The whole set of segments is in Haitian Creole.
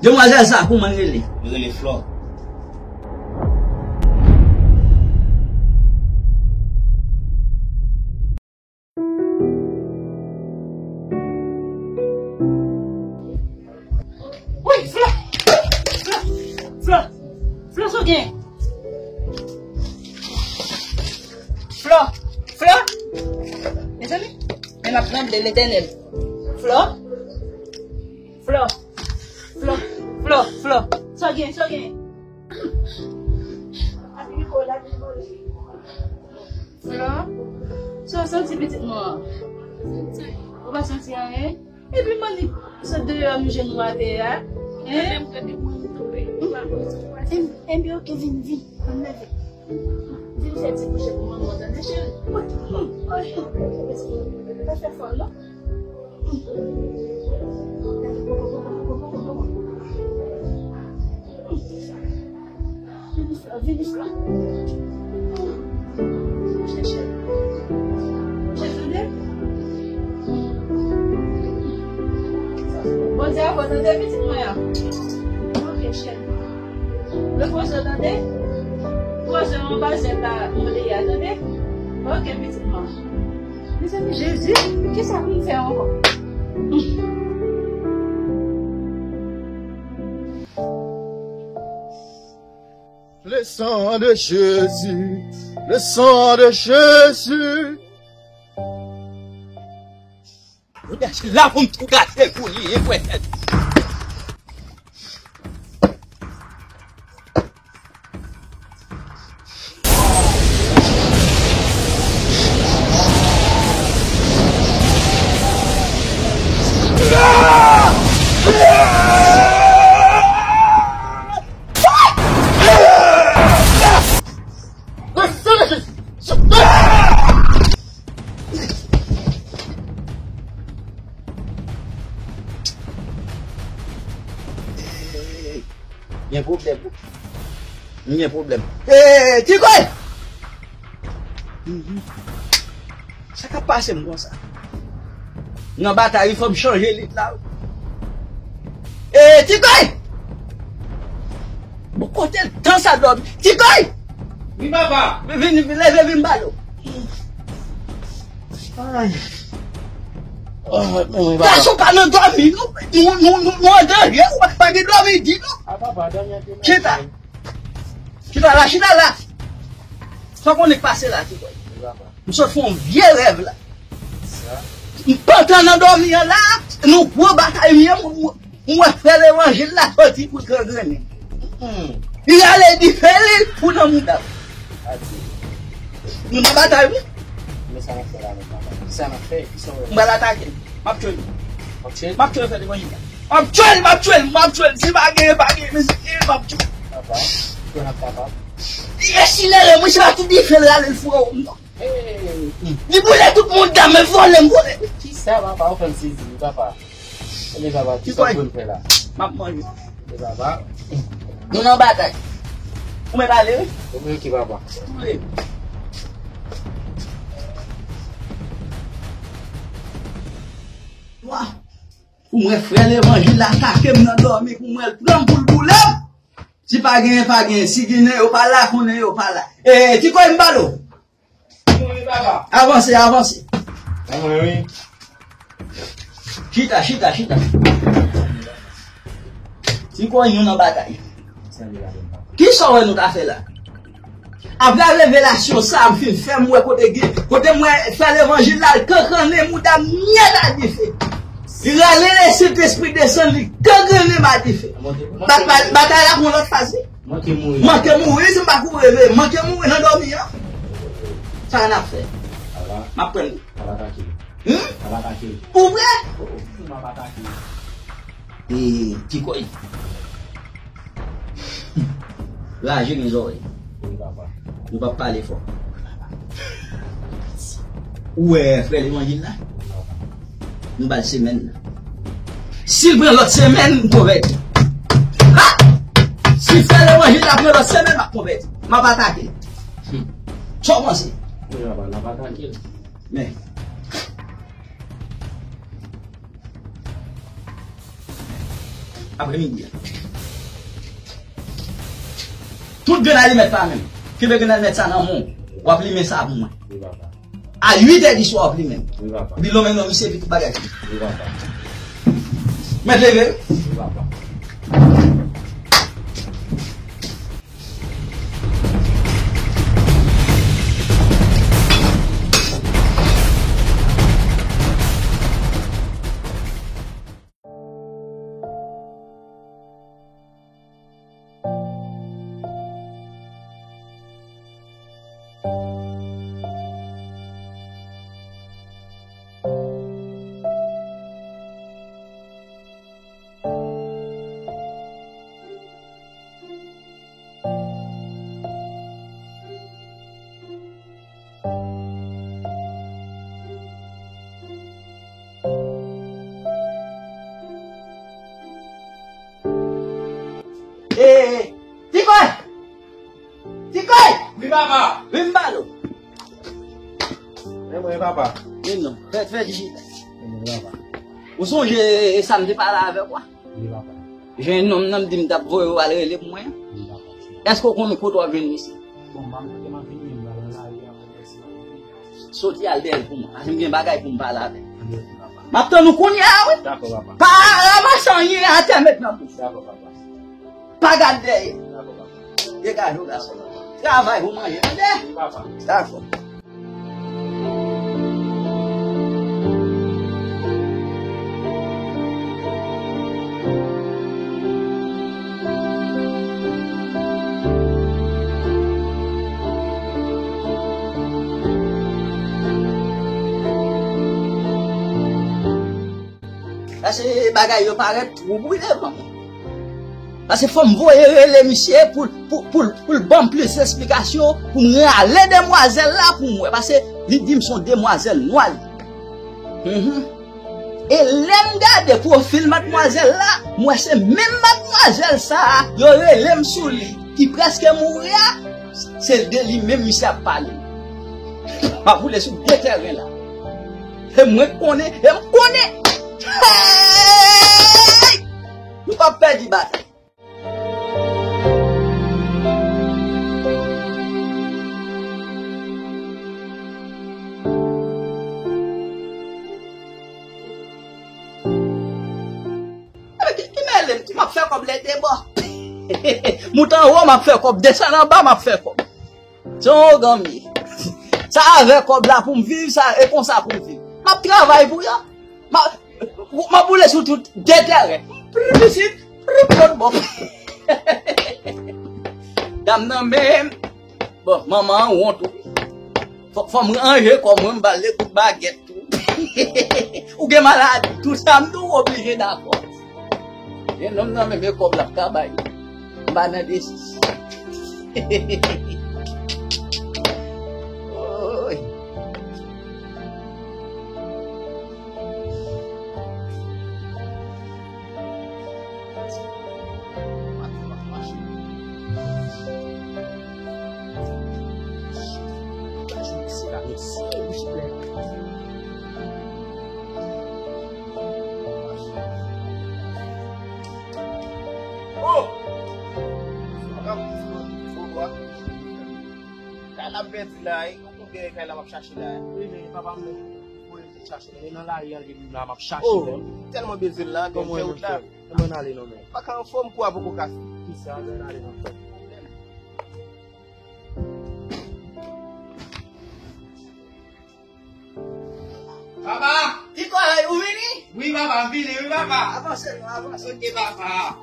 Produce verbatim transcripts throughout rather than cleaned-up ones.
Demwazèl sa, kouman l rele? Li rele Flò. Woy, Flò! Flò! Flò! Flò, sa w gen? Flò! Flò! Mezanmi, men m ap tranble, Letènèl. Flò! Flò! Flò! Flò! Flò! Sa w gen? Sa w gen? Flò, sa w santi pitit mwen an? Ou pa santi anyen? Epi mannik sot deyò nou jenou atè a? Hein? Enben, ok, vin, vin. Ann leve. Vin fè ti kouche pou manman w, tande, cheri? Pa fè fò, non. Vini, Flò, vini, Flò. Kouche, cheri. Kouche, tande. Bondye avè w, tande, pitit mwen an. Ok, cheri. Repoze w, tande. Poze w anba zèb la, mwen dèyè a, tande. Ok, pitit mwen. Mezanmi, Jezi, kisa pou m fè ankò? Le sang de Jésus, le sang de Jésus. Ou dèche la pou m tou gate pou li, e fwè tèt. Gen pwoblèm. Gen pwoblèm. Hey, Tikoy! Sa k ap pase m konsa? Nan batay, fò m chanje lit la. Hey, Tikoy! Bon, kote l tan sa dòmi? Tikoy! Wi, papa. Vin, vin, leve, vin balo. Ay. Ah, men wi, papa. Gason pa nan dòmi, non. Nou, nou, nou, nou an danje, ou pa, pa gen dòmi di, non. Ah, papa, dòmi an te... Chita. Chita la, chita la. Sa w konnen k pase la, Tikoy? Wi, papa. M sot fè yon vye rèv la. Sa? M pantan nan dòmi an la, nan gwo batay m ye, m, m, m wè frè Levanjil la soti pou l gangrennen. Hmm. Li rale dife li pou nan mouda m. Adye. Nou nan batay, wi. Men sa n ap fè la menm, papa? Sa n ap fè? Kisa w wè? M pral atake l. M ap tchwe l. W ap tchwe l? M ap tchwe l, frè Levanjil la. M ap tchwe l, m ap tchwe l, m ap tchwe l. Si pa gen, pa gen, men si gen, m ap tchwe l. Papa, kòman n ap kapab? Li ensinere mwen, se pa tout dife l rale l foure m, non. Hey. Li boule tout mouda m, men vòlè m vòlè. Kisa, papa? Ou fè m sezi, wi, papa. Tande, papa, kisa w vle m fè la? M ap manje. Tande, papa. Nou nan batay. Ou mèt ale, wi. Ou mèt ki, papa? Ou vle. Wa. Pou mwen, frè Levanjil la atake m nan dòmi, pou mwen, l pran m pou l boule m. Si pa genyen, pa genyen. Si genyen, yo pa la, konnen yo pa la. E, Tikoy, m balo. Wi, papa. Avanse, avanse. Mwen, wi. Chita, chita, chita. Tikoy, nou nan batay. Kisa w wè nou ta fè la? Apre revelasyon sa a, m fin fè m wè kote gen, kote m wè frè Levanjil la, l kankannen mouda m nèt a dife. Li rale Lesentespri desann, li kankannen m a dife. Bat-, bat-, batay la pran lòt faz, wi. Manke mouri. Manke mouri, si m pa kouri, men manke mouri nan dòmi an. Sa n ap fè? Ala. M ap pran li. Ala atake. Hmm? Ala atake. Ou vre? O, o, m ap atake. E, Tikoy. Raje gen zòrèy. Wi, papa. Nou p ap pale fò. Ou wè frè Levanjil la? Nou ba l semèn nan. Si l pran lòt semèn, m konvèti. Ha! Si frè Levanjil la pran lòt semèn, m ap konvèti. M ap atake. Hmm. Sa w panse? Wi, papa, n ap atake l. Men. Aprè midi a. Tout grenn alimèt sa menm. Kenbe grenn alimèt sa nan men w. W ap limen sa pou mwen. Wi, papa. A uit è di swa w ap limen. Wi, papa. Epi lonmen non misye epi tout bagay. Wi, papa. Mèt leve. Wi, papa. Ee, Tikoy! Tikoy! Wi, papa. Vin m pale w. Men mwen, papa. Men non, fè, fè ti chita. Men mwen, papa. Ou sonje sa m te pale avèk ou a? Wi, papa. Jwenn nonm nan, m di m t ap voye w al rele pou mwen. Wi, papa. Èske w konn kote w ap jwenn misye? Bon, m ap kote m ap vini, m pral nan lari a, mwen mèsi, papa. Soti al dèyè l pou mwen, paske m gen bagay pou m pale avè l. Wi, papa. M ap tann ou kounye a, wi. Dakò, papa. Pa ranmase anyen atè met nan bouch. Dakò, papa. Pa gad dèyè. Dakò, papa. Degaje w, gason. Travay pou manje, tande? Wi, papa. Dakò. Paske bagay yo parèt twou bri devan mwen. Paske fò m voye rele misye pou, pou, pou, pou l ban m plis esplikasyon, pou m rale demwazèl la pou m wè. Paske li di m se yon demwazèl nwa li. Mhm. E lè m gade pwofil madmwazèl la, m wè se menm madmwazèl sa a yo rele m sou li, ki prèske mouri a, se de li menm misye ap pale. M ap boule sou de tèren la. E mwen k konnen, e m konnen. Hey! Nou p ap pèdi batay. Ki, ki mele m, ki m ap fè kòb lè de bò. Moute anwo, m ap fè kòb. Desann anba, m ap fè kòb. Se yon ougan m ye. Sa avè kòb la pou m viv, sa, e konsa pou m viv. M ap travay pou yo. M ap, m ap boule sou tout de tèren. Prip isit, prip lòt bò. Dam nan menm. Bon, manman an wont wi. Fò, fò m ranje kò mwen, m ba l de kout bagèt tou. Ou gen maladi, tou sa m di w oblije dakò. Gen nonm nan menm e kòb l ap ka bay. M pa nan de sis. Oy. Kay la m pèdi la, e, ou konn gen kay la m ap chache la. Wi, men papa m menm, voye m te chache. E nan lari a, li menm la, m ap chache. Oh, tèlman bezwen l la, men m fè wout la. Kòman n ale non men? Pa ka anfòm kou a poko kase. Kisa, ann ale non frè m. Papa! Tikoy, ou vini? Wi, papa, m vini, wi, papa. Avanse non, avanse. Ok, papa.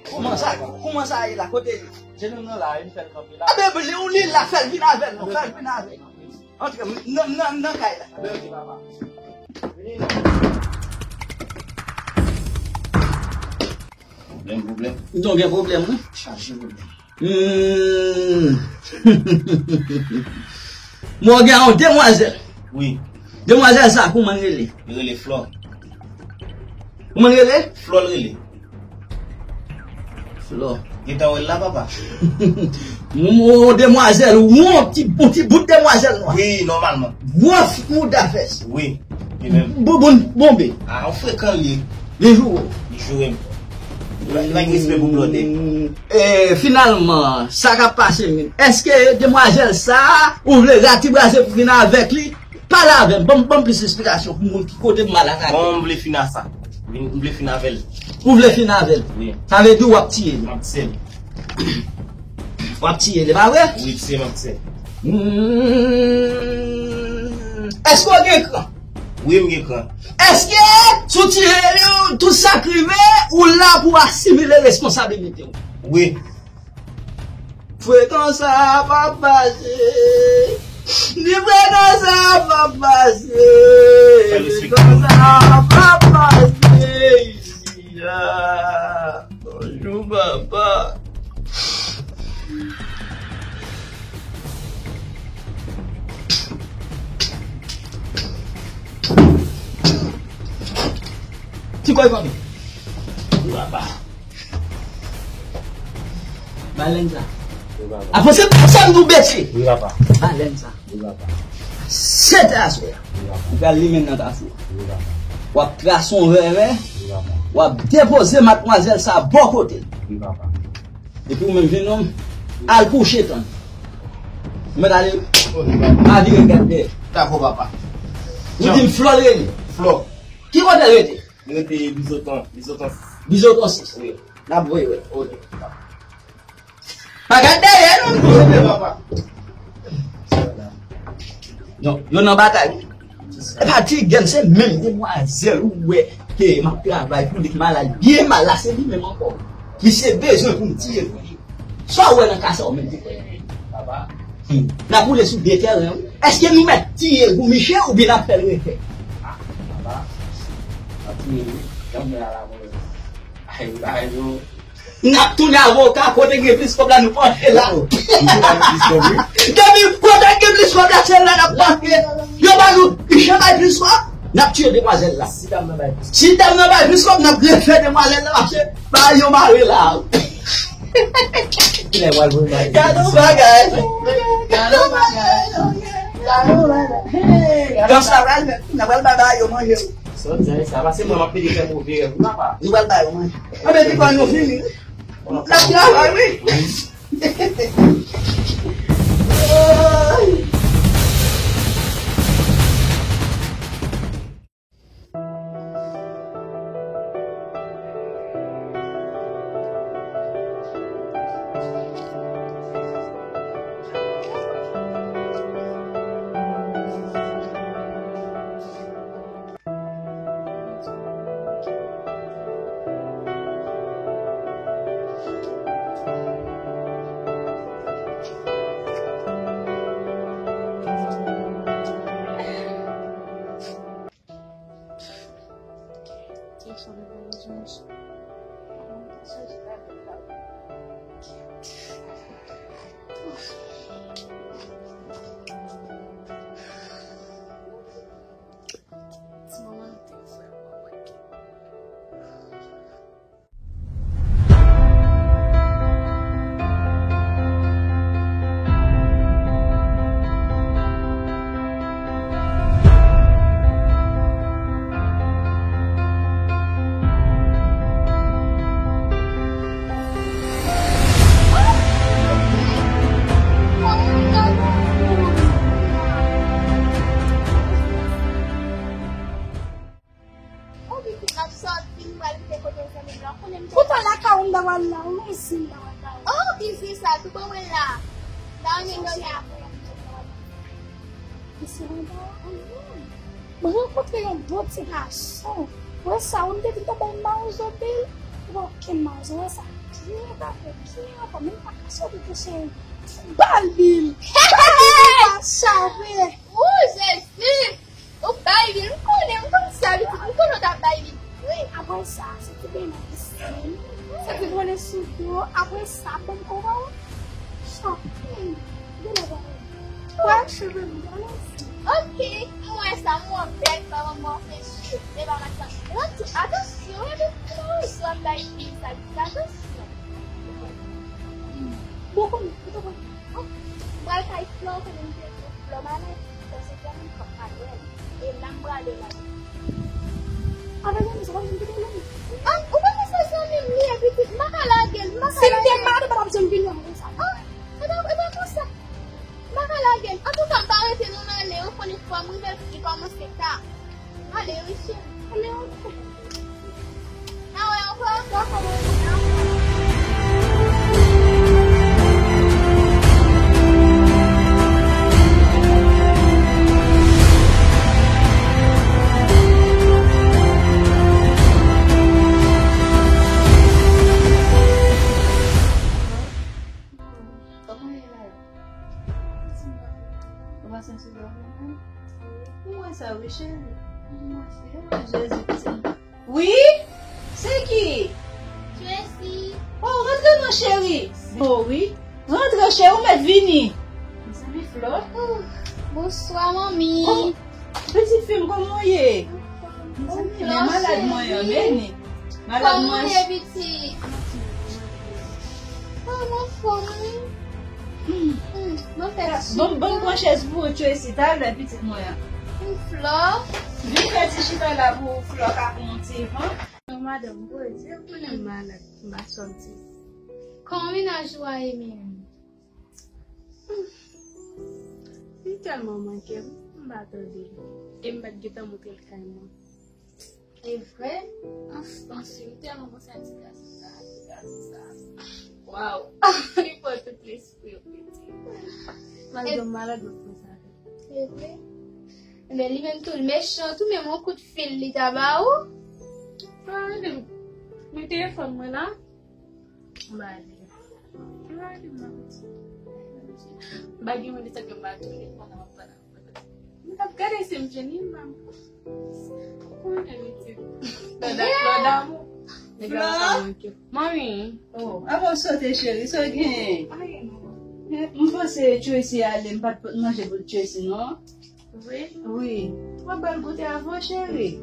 Kouman sa, kouman sa ye la? Kote li? Se nou nan la, li fè l kanpe la. A, men li, li la, fè l vin avè l non, fè l vin avè l. Antre nan, nan, nan kay la. Pwoblèm, pwoblèm. Donk gen pwoblèm, wi. Chaje pwoblèm. Hmm. Mwen gen yon demwazèl. Wi. Demwazèl sa, kouman l rele? Li rele Flò. Kouman l rele? Flò l rele. Flò. Gentan wè l la, papa. Yon demwazèl, yon ti, yon ti bout demwazèl nwa. Wi, nòmalman. Gwo mouda fès. Wi, li menm. Bouboun bonbe. A, yon frekan li ye. Li joure w. Li joure m. Li pa gen respè pou blòdè. E, finalman, sa k ap pase menm? Èske demwazèl sa a, ou vle ratibraze pou vin avèk li? Pale avè m, ban m, ban m plis esplikasyon pou moun ki kote m mal atake. Bon, m vle fin a sa. M vle fin avè l. Ou vle fin avè l? Wi. Sa vle di w ap tiye li? M ap tiye l. W ap tiye l, e pa vre? Wi, tiye, m ap tiye l. Hmm. Èske w gen kran? Wi, m gen kran. Èske si w tiye li, tout sa k rive, ou la pou asimile responsabilite w? Wi. Frekan sa p ap pase. Di frekan sa p ap pase. Frekan sa p ap pase isi a. Bonjou, papa. Ti kòy fanmi. Wi, papa. Balèn sa. Wi, papa. Avanse, sa m di w, bètye. Wi, papa. Balèn sa. Wi, papa. Sèt aswè a. Wi, papa. Ou pral limen nan kafou a. Wi, papa. W ap trase yon vèvè. Wi, papa. W ap depoze madmwazèl sa bò kote l. Wi, papa. Epi ou menm, jenòm, al kouche tann. Ou mèt ale. Ok, papa. Pa vire gad dèyè. Dakò, papa. Ou di m Flò l rele. Flò. Ki kote l rete? Li rete Bizoton, Bizoton sis. Bizoton sis. Wi. N ap voye wè. Ok. Pa gad dèyè non. Yo nan batay. E pa ti gèn, se menm demwazèl ou wè ke m ap travay pou li k malad byen mal la, se li menm ankò. Misye bezwen pou m tiye pou li. Sa w wè nan ka sa w menm? N ap woule sou de tèren wi. Èske nou mèt tiye pou misye oubyen n ap fè l rete? N ap tounen avoka, kote gen plis kòb la nou panche la. Depi kote gen plis kòb la se la n ap panche. Yo ba nou, misye bay plis kòb, n ap tiye demwazèl la. Si dam nan bay plis kòb, n ap grefe demwazèl la, paske ba yo mare la. Kilè w al voye mare? Gade yon bagay. Gade yon bagay. Gade yon bagay. Hey, gade yon bagay. Dans la pral, n ap pral bay yo manje. Sa w di sa, pase mwen m ap pede fè move rèv wi papa. Nou pral bay yo manje. Anben, ti kòy nou fini. N ap travay wi. Ou pitit ap sòti, nou pral kite kote zanmi m nan. Konnen m te Poutan lakay ou m ta pral la, ou nan izin m ta pral la. Oh, izin sa tou bon mwen la. M ta renmen gade apre. Izin an ba anyen. Mwen rankontre yon bon ti gason. Wè sa, ou m te di m ta bay mawozo bil. Ou pa okenn mawozo, wè sa. Byen, ta fè byen, anfòm, men m pa ka sòti touche yon bal bil. Bal bil pa chave. Oh, Jezi! Ou bay li, m konnen, m konn sa, pitit, m konnen w t ap bay li. Wi, apre sa, se ti peye nan pisin. Se ti vole sou do, apre sa, ban m kòb ou. Shopping. Gen lè ba ou. Wè, cheve m, gade sa. Ok, m wè sa, m wè w bèl, pa manman w fè cheve, pa machan. Epi tou, atansyon, epi tou, swa m bay fi sa, atansyon. Bon, konnen, ou te konnen. M pral kay Flò, konnen m te di Flò maladi, paske m p ap malad. E la m prale la. Avèk zanmi sa, pa janm kite zanmi. Ah, ou pa konn se zanmi m li ye, pitit. Sa wi, cheri. Mwen se mwen Jezi, pitit. Wi? Se ki? Tracy. Oh, rantre non, cheri. Oh, wi. Rantre, cheri, ou mèt vini. Mezanmi, Flò. Oh, bonswa, manmi. Oh, pitit fi m, kòman w ye? Mezanmi, men malad mwen an, men ni. Malad mwen. Kòman w ye, pitit? Ah, m anfòm, wi. Hmm. Hmm, mwen fè ti. Bon, bon, pran chèz pou ou, Tracy, talè, pitit mwen an. Hmm, Flò. Vin fè ti chita la pou Flò ka pran yon ti van. Non, madanm, Bondye konnen m malad, m pa sòti. Kòman mennaj ou a ye menm? Hmm. Li tèlman manke m, m pa tande l. E m pa t gentan montre l kay mwen. E vre? Anfan, si m tèlman panse a ti gason sa, ti gason sa. Waw! Li pran tout lespri m, pitit. Malgre m malad, mwen panse avè l. E vre? Men li menm tou, l mechan tou, menm yon kout fil li ta ba ou. Ah, men telefòn mwen la. M ba li. M ba li, m ba li. M pa gen yon listè ke m ba tou li pandan m ap pale. M t ap gade si m jwenn li, m pa konnen li te. Lò damou. Nèg la pa ka manke. Manmi. Oh, avan w sote, cheri, sa w gen? Anyen non. M panse Tracy ale, m pa t pot manje pou Tracy, non? Vre? Wi. W ap ba l goute avan, cheri.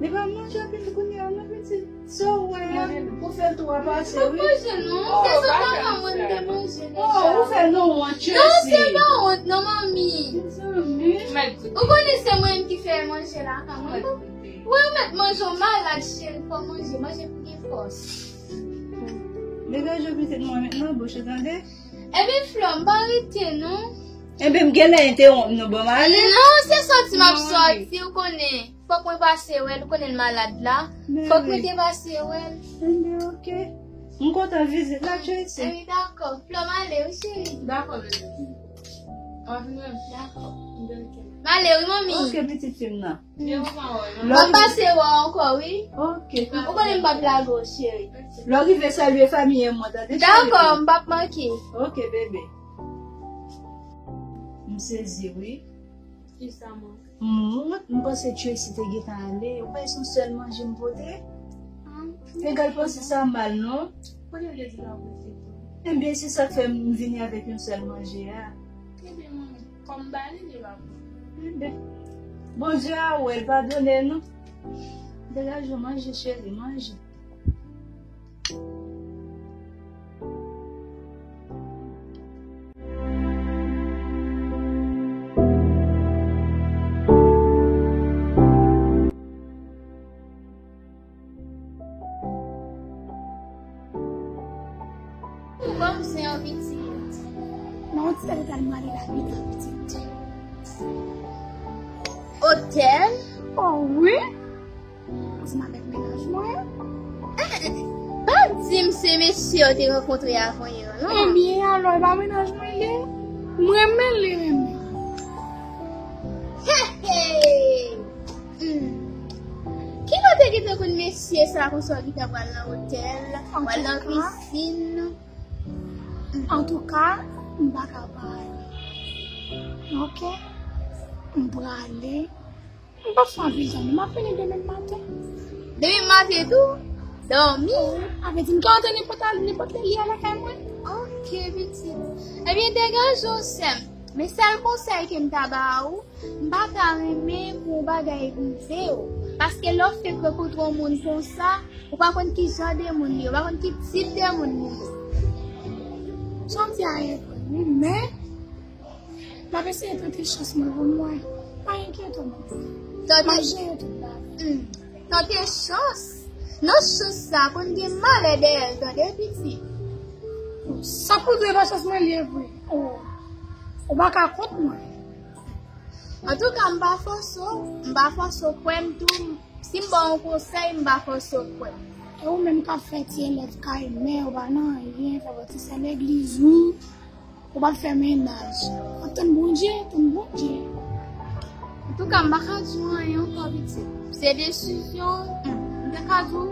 Li pa manje anpil kounye a, non, pitit. Sa w wè a, ou fè l twa pase, wi. Manje non. Oh, se sa bagay sa. Mwen te manje deja. Oh, ou fè nou wont, Tracy. Non, se pa wont, non, manmi. Mezanmi. Ou konnen se mwen menm ki fè manje la, kan mwen. Wi, ou mèt manje, w malad, cheri, fò manje, manje pou gen fòs. Degaje w pitit mwen, met nan bouch ou, tande? Ebyen, Flò, m pa rete, non. Ebyen, m genlè entewonp nou, ban m ale. Non, se sòti m ap sòti, ou konnen. Fòk mwen pase wè l, ou konnen l malad la. Fòk mwen te pase wè l. Ebyen, oke. M kontan vizit la, Tracy. Ebyen, dakò. Flò, m ale, wi, cheri. Dakò, bebe. W ap vin wè m? Dakò. Ebyen, oke. M ale, wi, manmi. Oke, pitit fi m nan. M ap pase wè w ankò, wi. Oke. Ou konnen m p ap lage w, cheri. Lè w rive, salye fanmi an mwen, tande, cheri? Dakò, m p ap manke. Oke, bebe. M sezi, wi. Kisa, manmi? M, m panse Tracy te gentan ale. Ou pa se yon sèl manje m pote? Ah, m te gal panse sa mal, non? Kote w te di la, w pote? Ebyen, se sa k fè m vini avèk yon sèl manje a. Ebyen, manmi, kòm m ba li, li pa pran. Ebyen, Bondye a wè l, padone nou. Degaje w manje, cheri, manje. Ou ban m zen an, pitit. Nan otèl ou pral mande lapitan, pitit. Otèl? Oh wi. Ansanm avèk mennaj mwen. Eh, pa di m se mesye w te rankontre avan yè an, non? Ebyen, alò, e pa mennaj mwen li ye? M renmen l, li renmen m. Hey, hey! Hmm. Kilè w te gentan konn mesye sa konsa w gentan pral nan otèl, pral nan pisin? Antouka, m pa ka pa ale. Oke? M prale. M pa fè anpil tan, non. M ap vini demen maten. Demen maten tou? Dòmi? Wi, avè di m ka antre nenpòt a, nenpòt lè li a lakay mwen. Oke, pitit. Ebyen, degaje w, sè m. Men sèl konsèy ke m ta ba ou, m pa ta renmen pou yon bagay rive w. Paske lè w fenk rankontre yon moun konsa, ou pa konn ki jan de moun li ye, ou pa konn ki tip de moun li ye. Sa w di a ye vre, wi, men m ap eseye tante chans mwen pou m wè. Pa enkyete w, manmi. M ap jere tout bagay. Hmm. Tante chans? Non, chans sa konn gen malè dèyè l, tande, pitit. Sa pou di e pa chans mwen li ye vre. Oh. Ou pa ka kont mwen. Antouka, m pa fòse w, m pa fòse w kwè m tou. Si m ba w yon konsèy, m pa fòse w kwè m. E ou menm k ap fè ti elèv kay mè, ou pa nan anyen, fè w ti sè legliz ou, ou p ap fè mennaj. Tann Bondye, tann Bondye. Antouka, m pa ka di w anyen ankò, pitit. Se desizyon w, m te ka di w,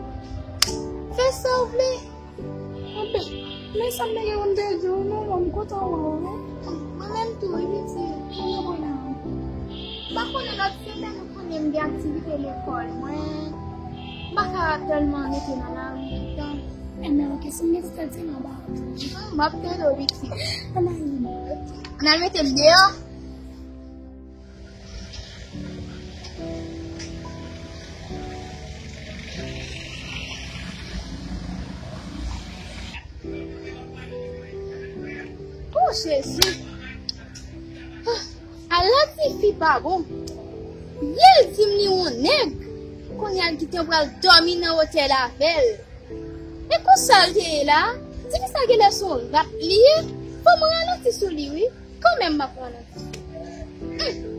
fè sa w vle. Anben, men sa m te gen pou m te di w, non, non, m kontan wè w, wi. Mwen menm tou, wi, pitit. Mwen kontan wè w. M pa konnen lòt semèn, ou konnen m gen aktivite lekòl mwen. M pa ka tèlman rete nan lari toutan. Enben, oke, si m gen ti tèt, se m ap ba ou. M ap tande w, pitit. Ann al. Ann al mete m deyò. Oh, Jezi. Ah, ala ti fi pa bon. Yè l di m li yon nèg. Kounye a l gentan pral dòmi nan otèl avè l. E konsa l te ye la? Ti fi sa genlè se yon rat li ye. Fò m ralanti sou li wi. Kanmenm m ap ralanti. Hmm.